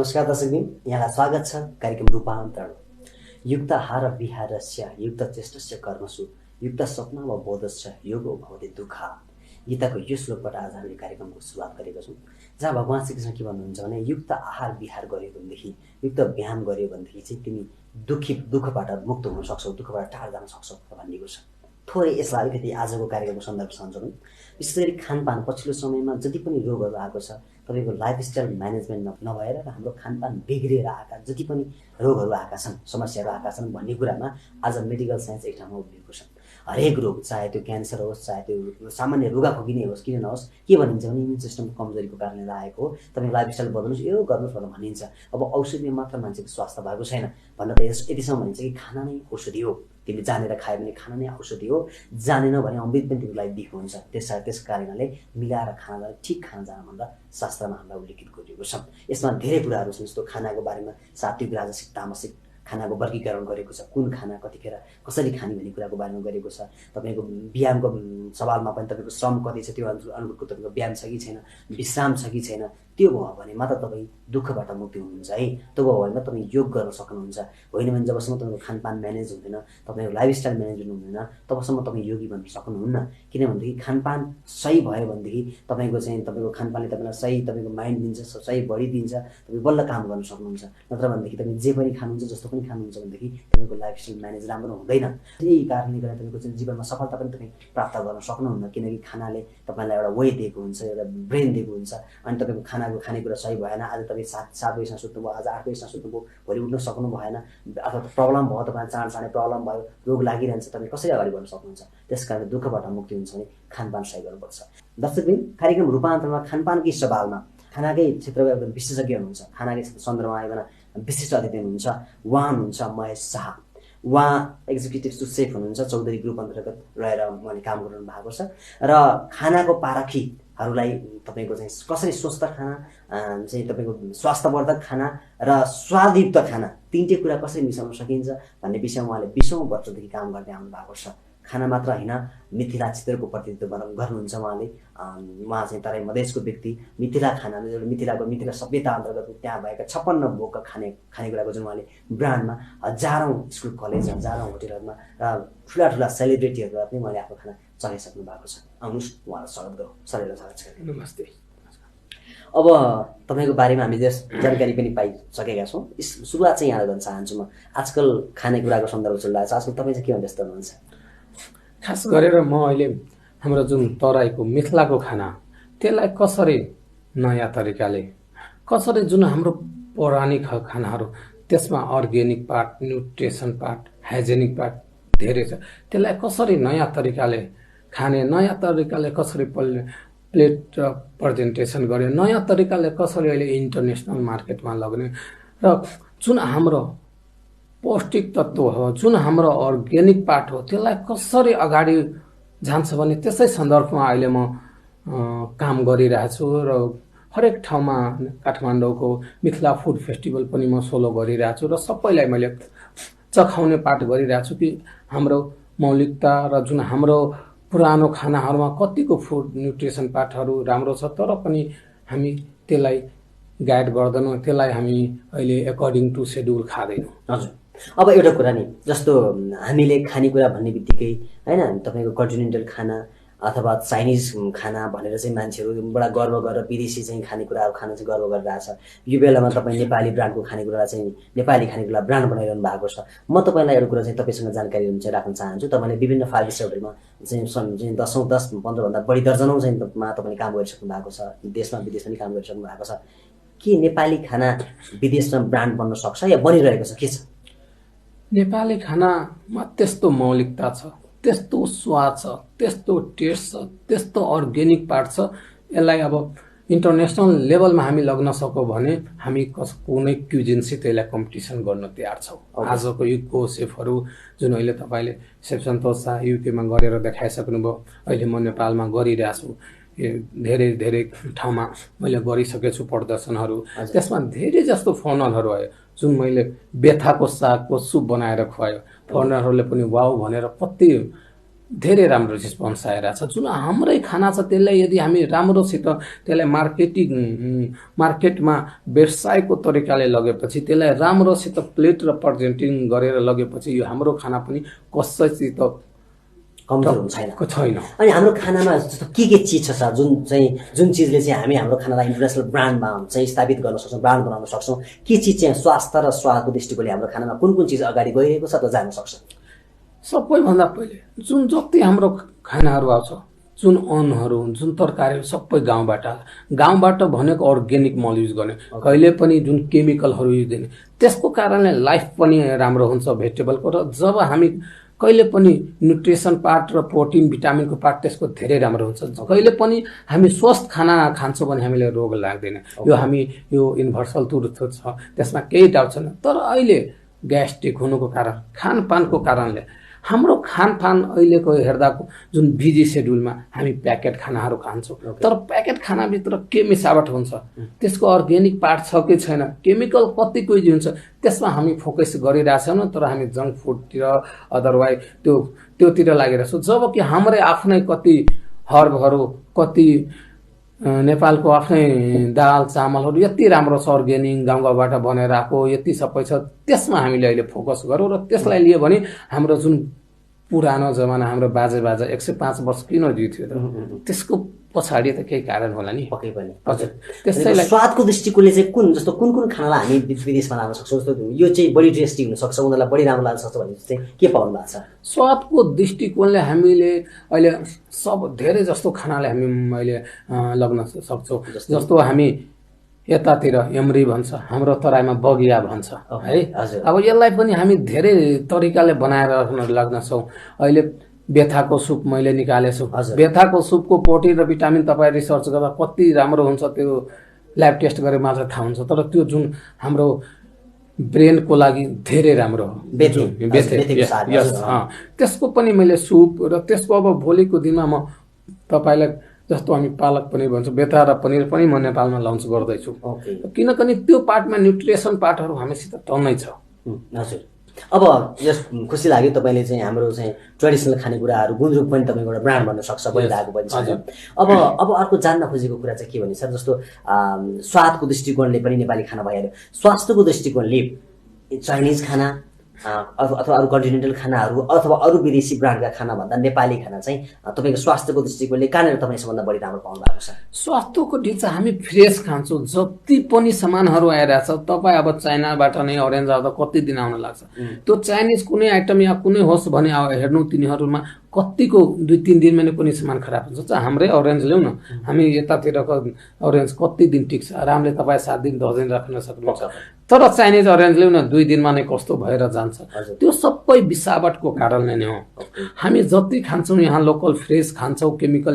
नमस्कार दर्शकबिन, यहाँलाई स्वागत छ कार्यक्रम रूपान्तरण। युक्त आहार विहारस्य युक्त चेष्टस्य कर्मसु युक्त स्वप्न व बोधस्य योगो भवति दुःख। गीताको यो श्लोकबाट आज हामीले कार्यक्रमको सुरुवात गरेका छौँ, जहाँ भगवान् श्रीकृष्ण के भन्नुहुन्छ भने युक्त आहार विहार गर्यो भनेदेखि, युक्त व्यायाम गर्यो भनेदेखि चाहिँ तिमी दुःखबाट मुक्त हुन सक्छौ, दुःखबाट टाढा जान सक्छौ भनिएको छ। थोरै यसलाई अलिकति आजको कार्यक्रमको सन्दर्भसँग जोडौँ। विशेष गरी खानपान पछिल्लो समयमा जति पनि रोगहरू आएको छ, तपाईँको लाइफस्टाइल म्यानेजमेन्ट नभएर र हाम्रो खानपान बिग्रिएर आएका जति पनि रोगहरू आएका छन्, समस्याहरू आएका छन् भन्ने कुरामा आज मेडिकल साइन्स एक ठाउँमा उभिएको छ। हरेक रोग, चाहे त्यो क्यान्सर होस्, चाहे त्यो सामान्य रुगाखोकी नै होस्, किन नहोस्, के भनिन्छ भने इम्युन सिस्टमको कमजोरीको कारणले लागेको हो, तपाईँ लाइफस्टाइल बदल्नुहोस्, यो गर्नुहोस् भनेर भनिन्छ। अब औषधिले मात्र मान्छेको स्वास्थ्य भएको छैन भन्न त यतिसम्म भनिन्छ कि खाना नै औषधि हो। तिमीले जानेर खायो भने खाना नै औषधि हो, जानेन भने अमृत पनि तिमीलाई दिएको हुन्छ। त्यस कारणले मिलाएर खाना ठिक खाना जान भन्दा शास्त्रमा हामीलाई उल्लेखित गरिएको छ। यसमा धेरै कुराहरू छन्, जस्तो खानाको बारेमा सात्विक, राजसिक, तामसिक खानाको वर्गीकरण गरेको छ। कुन खाना कतिखेर कसरी खाने भन्ने कुराको बारेमा गरेको छ। तपाईँको व्यायामको सवालमा पनि तपाईँको श्रम कति छ, त्यो अनुरूपको तपाईँको व्यायाम छ कि छैन, विश्राम छ कि छैन, त्यो भयो भने मात्र तपाईँ दुःखबाट मुक्ति हुनुहुन्छ है। त्यो भयो भने तपाईँ योग गर्न सक्नुहुन्छ। होइन भने जबसम्म तपाईँको खानपान म्यानेज हुँदैन, तपाईँको लाइफस्टाइल म्यानेजमेन्ट हुँदैन, तबसम्म तपाईँ योगी बन्न सक्नुहुन्न। किनभनेदेखि खानपान सही भयो भनेदेखि तपाईँको खानपानले तपाईँलाई सही तपाईँको माइन्ड दिन्छ, सही बडी दिन्छ, तपाईँ बल्ल काम गर्न सक्नुहुन्छ। नत्र भनेदेखि तपाईँ जे पनि खानुहुन्छ, जस्तो पनि खानुहुन्छ भनेदेखि तपाईँको लाइफस्टाइल म्यानेज राम्रो हुँदैन। यही कारणले गर्दा तपाईँको चाहिँ जीवनमा सफलता पनि तपाईँ प्राप्त गर्न सक्नुहुन्न, किनकि खानाले तपाईँलाई एउटा वेट दिएको हुन्छ, एउटा ब्रेन दिएको हुन्छ। अनि तपाईँको खानेकुरा सही भएन, आज तपाईँ 7 बजीसम्म सुत्नुभयो, आज 8 बजीसम्म सुत्नुभयो, भोलि उठ्न सक्नु भएन, अथवा प्रब्लम भयो, तपाईँलाई चाँडै प्रब्लम भयो, रोग लागिरहन्छ, तपाईँ कसरी अगाडि बढ्न सक्नुहुन्छ। त्यस कारण दुःखबाट मुक्ति हुन्छ भने खानपान सही गर्नुपर्छ। दर्शकबिन, कार्यक्रम रूपान्तरणमा खानपानकै सवालमा खानाकै क्षेत्रको एकदम विशेषज्ञ हुनुहुन्छ, खानाकै सन्दर्भमा आइकन विशिष्ट अतिथि हुनुहुन्छ, उहाँ हुनुहुन्छ महेश शाह। उहाँ एक्जिक्युटिभ सेफ हुनुहुन्छ, चौधरी ग्रुप अन्तर्गत रहेर उहाँले काम गर्नु भएको छ। र खानाको पारखीहरूलाई तपाईँको चाहिँ कसरी स्वस्थ खाना चाहिँ तपाईँको स्वास्थ्यवर्धक खाना र स्वादयुक्त खाना तिनटै कुरा कसरी मिसाउन सकिन्छ भन्ने विषयमा उहाँले 20औं वर्षदेखि काम गर्दै आउनु भएको छ। खाना मात्र होइन, मिथिला चित्रको प्रतिनिधित्व गर्नुहुन्छ उहाँले। उहाँ चाहिँ तराई मधेसको व्यक्ति। मिथिला मिथिला सभ्यता अन्तर्गत त्यहाँ भएका 56 भोगका खानेकुराको चाहिँ उहाँले ब्रान्डमा हजारौँ स्कुल कलेज, हजारौँ होटेलहरूमा र ठुला सेलिब्रेटीहरूलाई पनि उहाँले आफ्नो खाना चलाइसक्नु भएको छ। आउनुहोस् उहाँलाई स्वागत गरौँ। सर स्वागत छ। नमस्ते। अब तपाईँको बारेमा हामी जानकारी पनि पाइसकेका छौँ। सुरुवात चाहिँ यहाँलाई गर्न चाहन्छु म। आजकल खानेकुराको सन्दर्भ चलिरहेको छ, आजकल तपाईँ चाहिँ के व्यस्त हुनुहुन्छ? खास गरेर म अहिले हाम्रो जुन तराईको मिथिलाको खाना, त्यसलाई कसरी नयाँ तरिकाले, कसरी जुन हाम्रो पौराणिक खानाहरू, त्यसमा organic part, nutrition part, hygienic part धेरै छ, त्यसलाई कसरी नयाँ तरिकाले खाने, नयाँ तरिकाले कसरी प्लेट प्रेजेन्टेसन गर्ने, नयाँ तरिकाले कसरी अहिले इन्टरनेसनल मार्केटमा लग्ने, र जुन हाम्रो पौष्टिक तत्त्व हो, जुन हाम्रो अर्ग्यानिक पार्ट हो, त्यसलाई कसरी अगाडि जान्छ भने त्यसै सन्दर्भमा अहिले म काम गरिरहेछु। र हरेक ठाउँमा काठमाडौँको मिथिला फुड फेस्टिभल पनि म सोलो गरिरहेछु र सबैलाई मैले चखाउने पाठ गरिरहेछु कि हाम्रो मौलिकता र जुन हाम्रो पुरानो खानाहरूमा कतिको फुड न्युट्रिसन पार्टहरू राम्रो छ, तर पनि हामी त्यसलाई गाइड गर्दैनौँ, त्यसलाई हामी अहिले एकर्डिङ टु सेड्युल खाँदैनौँ। हजुर, अब एउटा कुरा नि, जस्तो हामीले खानेकुरा भन्ने बित्तिकै होइन, तपाईँको कन्टिनेन्टल खाना अथवा चाइनिज खाना भनेर चाहिँ मान्छेहरू बडा गर्व गरेर विदेशी चाहिँ खानेकुराहरू खान चाहिँ गर्व गरिरहेछ। यो बेलामा तपाईँ नेपाली ब्रान्डको खानेकुरा चाहिँ नेपाली खानेकुरा ब्रान्ड बनाइरहनु भएको छ। म तपाईँलाई एउटा कुरा चाहिँ तपाईँसँग जानकारी चाहिँ राख्न चाहन्छु। तपाईँले विभिन्न फार्मेसीहरूमा चाहिँ 10-15भन्दा बढी दर्जनौँ चाहिँ तपाईँले काम गरिसक्नु भएको छ, देशमा विदेशमा पनि काम गरिसक्नु भएको छ। के नेपाली खाना विदेशमा ब्रान्ड बन्न सक्छ या बनिरहेको छ, के छ? नेपाली खानामा त्यस्तो मौलिकता छ, त्यस्तो स्वाद छ, त्यस्तो टेस्ट छ, त्यस्तो अर्ग्यानिक पार्ट छ, यसलाई अब इन्टरनेसनल लेभलमा हामी लग्न सकौँ भने हामी कुनै क्युजिनसित यसलाई कम्पिटिसन गर्न तयार छौँ। आजको युगको सेफहरू जुन अहिले तपाईँले सेफ सन्तोष शाह युकेमा गरेर देखाइसक्नुभयो, अहिले म नेपालमा गरिरहेछु। धेरै ठाउँमा मैले गरिसकेको छु प्रदर्शनहरू। त्यसमा धेरै जस्तो फनलहरू आयो, जुन मैले बेथाको सागको सुप बनाएर खुवायो, फनलहरूले पनि वाउ भनेर कति धेरै राम्रो रेस्पोन्स आइरहेछ। जुन हाम्रै खाना छ त्यसलाई यदि हामी राम्रोसित त्यसलाई मार्केटमा व्यवसायको तरिकाले लगेपछि, त्यसलाई राम्रोसित प्लेट र प्रेजेन्टिङ गरेर लगेपछि यो हाम्रो खाना पनि कसैसित कमजोर हुन्छ छैन। अनि हाम्रो खानामा जस्तो के चिज छ सर जुन चिजले चाहिँ हामी हाम्रो खानालाई इन्टरनेसनल ब्रान्डमा चाहिँ स्थापित गर्न सक्छौँ, ब्रान्ड बनाउन सक्छौँ? के चिज चाहिँ स्वास्थ्य र स्वादको दृष्टिकोणले हाम्रो खानामा कुन चिज अगाडि गइरहेको छ त जान्न सक्छ? सबैभन्दा पहिले जुन जति हाम्रो खानाहरू आउँछ, जुन अन्नहरू, जुन तरकारीहरू सबै गाउँबाट भनेको अर्ग्यानिक मल युज गर्ने, कहिले पनि जुन केमिकलहरू युज गर्ने। त्यसको कारणले लाइफ पनि राम्रो हुन्छ भेजिटेबलको। र जब हामी कहिले पनि न्युट्रिसन पार्ट र प्रोटिन भिटामिनको पार्ट त्यसको धेरै राम्रो हुन्छ। कहिले पनि हामी स्वस्थ खाना खान्छौँ भने हामीलाई रोग लाग्दैन। यो युनिभर्सल ट्रुथ छ, त्यसमा केही डाउट छैन। तर अहिले ग्यास्ट्रिक हुनुको कारण खानपानको कारणले हाम्रो खानपान अहिलेको हेर्दाको जुन बिजी सेड्युलमा हामी प्याकेट खानाहरू खान्छौँ। तर प्याकेट खानाभित्र के मिसावट हुन्छ, त्यसको अर्ग्यानिक पार्ट छ कि छैन, केमिकल कतिको युज हुन्छ, त्यसमा हामी फोकस गरिरहेछौँ। तर हामी जङ्क फुडतिर अदरवाइज त्योतिर लागिरहेछौँ। जबकि हाम्रै आफ्नै कति हर्बहरू, कति नेपालको आफ्नै दाल चामलहरू यति राम्रो छ, अर्ग्यानिक गाउँबाट बनेर आएको यति सबै छ। त्यसमा हामीले अहिले फोकस गरौँ र त्यसलाई लियो भने हाम्रो जुन पुरानो जमाना हाम्रो बाजे 105 वर्ष किन जिउँथ्यो त, त्यसको पछाडि त केही कारण होला नि। पक्कै पनि। हजुर, त्यसैलाई स्वादको दृष्टिकोणले चाहिँ जस्तो कुन खानालाई हामी विदेशमा लान सक्छौँ? जस्तो यो चाहिँ बढी टेस्टी हुनसक्छ, उनीहरूलाई बढी राम्रो लाग्न सक्छ भने चाहिँ के पाउनु भएको छ? स्वादको दृष्टिकोणले हामीले अहिले धेरै जस्तो खानाले हामी अहिले लग्न सक्छौँ। जस्तो हामी यतातिर एम्री भन्छ, हाम्रो तराईमा बगिया भन्छ है। अब यसलाई पनि हामी धेरै तरिकाले बनाएर लाग्छौँ। अहिले बेथाको सुप मैले निकालेको छु। बेथाको सुपको प्रोटिन र भिटामिन तपाईँ रिसर्च गर्दा कति राम्रो हुन्छ त्यो ल्याब टेस्ट गरेर मात्र थाहा हुन्छ। तर त्यो जुन हाम्रो ब्रेनको लागि धेरै राम्रो हो त्यसको पनि मैले सुप र त्यसको अब भोलिको दिनमा म तपाईँलाई जस्तो हामी पालक पनिर भन्छौँ, बेथा र पनिर पनि म नेपालमा लन्च गर्दैछु। किनकि त्यो पार्टमा न्युट्रिसन पार्टहरू हामीसित टन्नै छ। हजुर, अब यस खुसी लाग्यो तपाईँले चाहिँ हाम्रो चाहिँ ट्रेडिसनल खानेकुराहरू गुन्द्रुक पनि तपाईँको एउटा ब्रान्ड बन्न सक्छ, बनिरहेको पनि छ। अब अर्को जान्न खोजेको कुरा चाहिँ के भने सर, जस्तो स्वादको दृष्टिकोणले पनि नेपाली खाना भइहाल्यो, स्वास्थ्यको दृष्टिकोणले चाइनिज खाना अथवा अरू कन्टिनेन्टल खानाहरू अथवा अरू विदेशी ब्रान्डका खाना भन्दा नेपाली खाना चाहिँ तपाईँको स्वास्थ्यको दृष्टिकोणले कहाँनिर तपाईँ सबभन्दा बढी राम्रो पाउनु भएको छ? स्वास्थ्यको दृष्टि हामी फ्रेस खान्छौँ। जति पनि सामानहरू आइरहेछ, तपाईँ अब चाइनाबाट नै अरेन्ज आउँदा कति दिन आउन लाग्छ। त्यो चाइनिज कुनै आइटम या कुनै होस् भने हेर्नु, तिनीहरूमा कतिको 2-3 दिनमा नै कुनै सामान खराब हुन्छ। हाम्रै अरेन्ज ल्याउन, हामी यतातिरको अरेन्ज कति दिन टिक्छ, आरामले तपाईँ 7 दिन 10 दिन राख्न सक्नुहुन्छ। तर चाइनिज अरेन्ज ल्याउन 2 दिनमा नै कस्तो भएर जान्छ। त्यो सबै बिसावटको कारणले नै हो। हामी जति खान्छौँ यहाँ लोकल फ्रेस खान्छौँ, केमिकल